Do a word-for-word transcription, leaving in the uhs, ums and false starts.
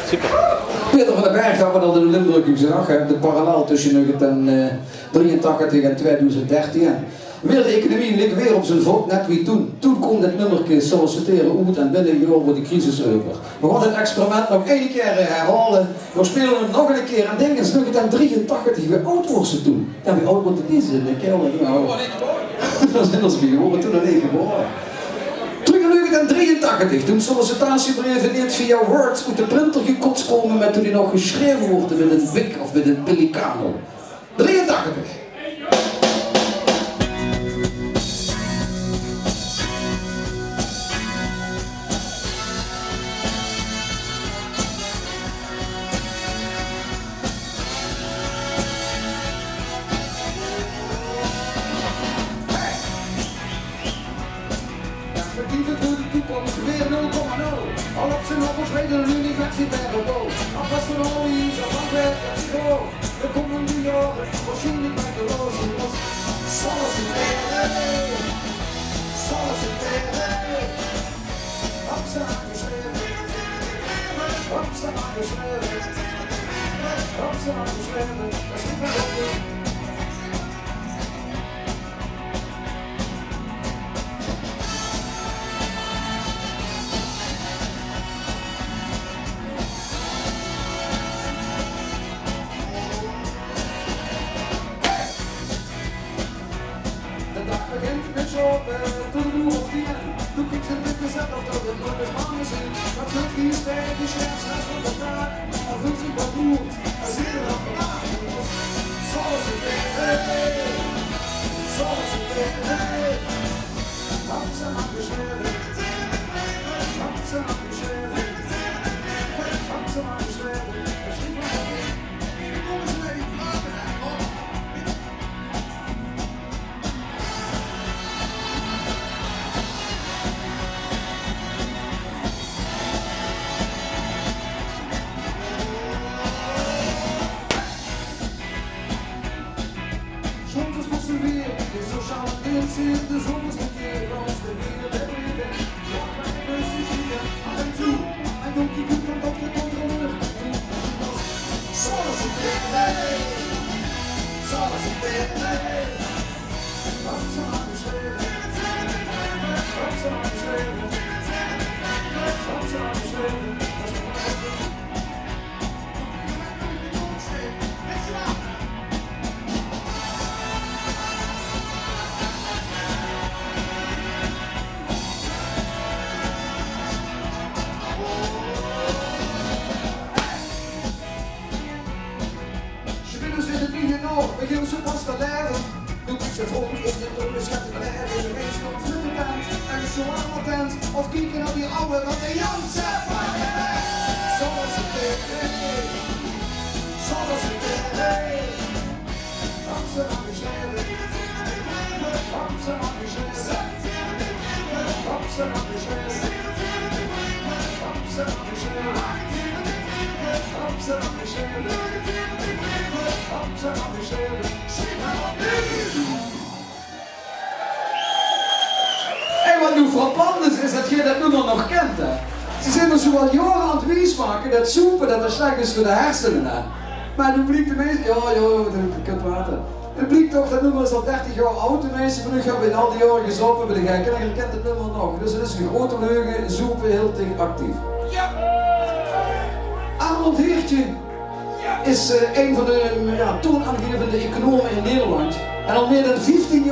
Super. Peter van den Berg, dat we dat in Limburg gezag, hè, de parallel tösse negentien drieëntachtig en tweeduizend dertien. Weer de economie lik weer op zien vot, net wie toen. Toen koom dit nummerke Solliciteren oet en binne e jaor woor de crisis euver. We gaon 't experiment nog eine kier, eh, herhaole. We speule 'm nog eine kier. En dink ins, negentien drieëntachtig, wie aud woors se toen? Jao, wie aud mót 't zeen? Ich kin al, jao. Dao zeen v'r bie gebaore, toen nog neet gebaore. Trök in negentien drieëntachtig, toen sollicitatiebreeve neet via Word oet de printer gekots kome, mer toen die nog gesjreve woorte mit ein Bic of mit ein Pelicano. Drieëntachtig. Perspectieven veur de toekoms, weer nul komma nul. Al op zien hoogst weten een universitaire bouw. Al was er al iets aan het werk, het is gewoon. De komende jaore waarsjienlik mei de loze los. Solliciteren, solliciteren. Hopsa, aangesjreve. Hopsa, aangesjreve. Hopsa, aangesjreve. Dao sjrief ich op. De daag begint mit sjaope, toen doe op die en doe kieks in de gezet of dat het nog eens man is in. Dat zit hier stijf, die scherps, rest van de daag. Al vult zich wat goed, als ik er nog vandaag. Zoals ik ben, hey. Zoals ik ben, hey. Hopsa, aangesjreve. Hopsa, aangesjreve. Hopsa, aangesjreve. Soms is mosse weer, is sociaal geïnteresseerd, dus ook eens een keer langs de weer. Ja, maar ik ben hier af en toe, en dan kijk ik van dat je controleert. Zoals ik ben, hey. Zoals ik ben, hey. Hopsa, aangesjreve. Hopsa, aangesjreve. Hopsa, aangesjreve. Sjpillers in 't Miejenhof, begin ze pas te laere. Doe kieks ze veur, is dit onbesjette laere. De meis van Fluttetent en de Shawarma-tent. Of kieke nao die awwe van de Janse. Zoals ik ben, hey. Zoals ik ben, hey. Hopsa, aangesjreve. Hopsa, aangesjreve. Hopsa, aangesjreve. Hopsa, aangesjreve. Hopsa, aangesjreve. Hopsa, aangesjreve. En wat noe frappant is, is dat geer dat nummer nog kint, hè. Ze zeen ós zoe al jaore aan 't wiesmake dat zoepe, dat dat sjlech is veur de hersene, hè. Mer noe bliek de meis-, jao, jao, dat is kut water. 't Bliek toch, dat nummer is al dertig jaor aud. De meiste van uch höbbe in al die jaore gezaope bie de Gekke en geer kint 't nummer nog. Dus 't is 'n groete leuge, zoepe hilt dich actief. Arnold Heertje is, eh, ein van de, ja, toonaangevende econome in Nederland. En al mier dan vieftien jaor